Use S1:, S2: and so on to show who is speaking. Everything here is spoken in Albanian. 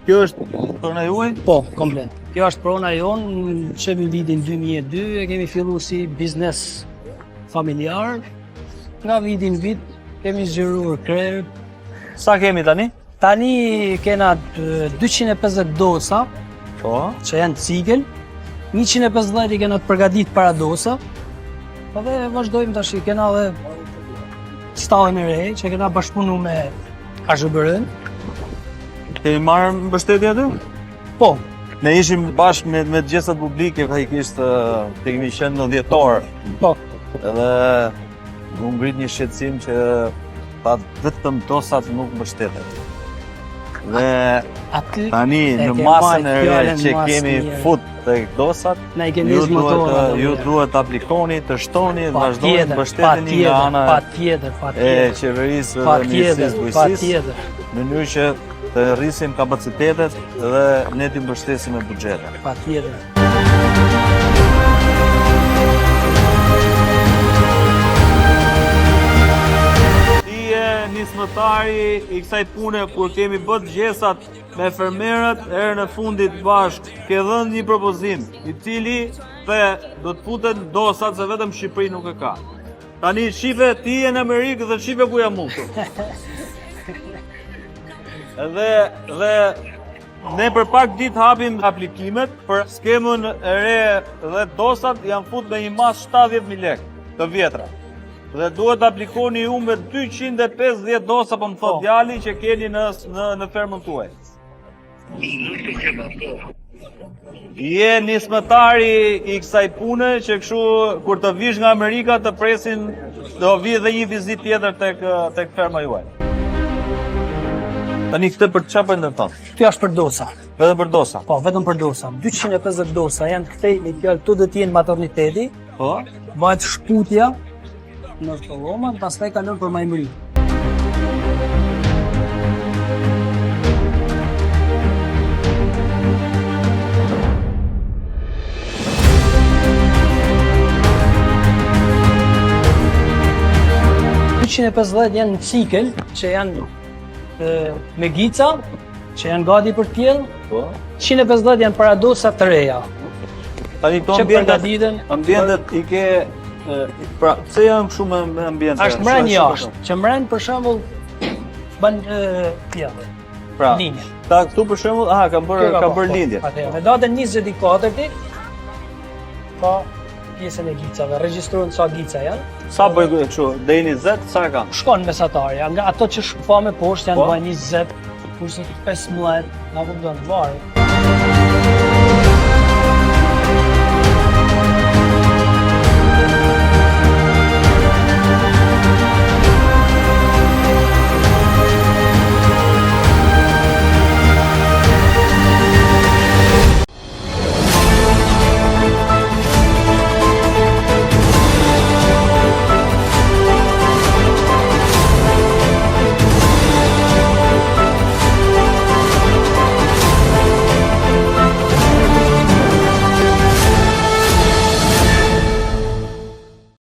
S1: Kjo është prona juaj?
S2: Po, komplet. Kjo është prona jonë që në vitin 2002 e kemi fillu si biznes familjar. Nga viti në vit kemi zgjeruar krerë.
S1: Sa kemi tani?
S2: Tani kena 250 dosa
S1: po.
S2: që janë cikël, 150 i kena të përgatit paradosa, po dhe vazhdojmë tash i kena dhe stallën e re që kena bashkëpunu me AZHBR-në.
S1: Kemi marrë mbështetje aty?
S2: Po.
S1: Ne ishim bashkë me, me dëgjesat publike, faktikisht të kemi qenë në dhjetor.
S2: Po.
S1: Edhe u ngrit një shqetësim që tha vetëm dosat nuk mbështeten. Dhe
S2: aty
S1: tani në masën e re që kemi fut tek dosat,
S2: na i kemi
S1: ju duhet të ju duhet të aplikoni, të shtoni, të vazhdoni të mbështeteni nga ana
S2: patjetër, patjetër.
S1: E qeverisë dhe Ministrisë së Bujqësisë. Në mënyrë që të rrisim kapacitetet dhe ne t'i mbështesim me buxhete.
S2: Patjetër.
S1: Ti je nismëtari i kësaj pune kur kemi bërë dëgjesat me fermerët herën e fundit bashkë, ke dhënë një propozim, i cili the do të futen dosat se vetëm Shqipëri nuk e ka. Tani shife ti je në Amerikë dhe shife ku jam unë. Dhe dhe Ne për pak ditë hapim aplikimet për skemën e re dhe dosat janë fut me një masë 70.000 lekë të vjetra. Dhe duhet të aplikoni ju me 250 dosa, po më thotë po. djali që keni në, në, në fermën tuaj. Je nismëtari i kësaj pune që kështu kur të vish nga Amerika të presin do vijë dhe një vizitë tjetër tek tek ferma juaj. Tani këtë për çfarë po ndërton?
S2: Kjo është për dosa.
S1: Vetëm për dosa.
S2: Po, vetëm për dosa. 250 dosa janë këtej me fjalë këtu do të jenë materniteti.
S1: Po.
S2: Bëhet shkputja në dhoma, pastaj kalon për majmëri. ...250 janë në cikël, që janë me gica, që janë gati për pjellë,
S1: po.
S2: 150 janë paradosa të reja.
S1: Tani këto ambientet, ambientet i ke pra pse janë kështu me, me ambiente?
S2: Është mren jashtë, që mren për shembull bën pjellë.
S1: Pra, lindje. Ta këtu për shembull, aha, kanë bërë kanë bërë po, lindje.
S2: Atëherë, në datën 24 ka pjesën e gicave, regjistrohen sa gica janë.
S1: Sa bëj kështu, deri 20, sa ka?
S2: Shkon mesatarja, nga ato që shkova me poshtë janë po? 20, kurse 15, na kupton, varet.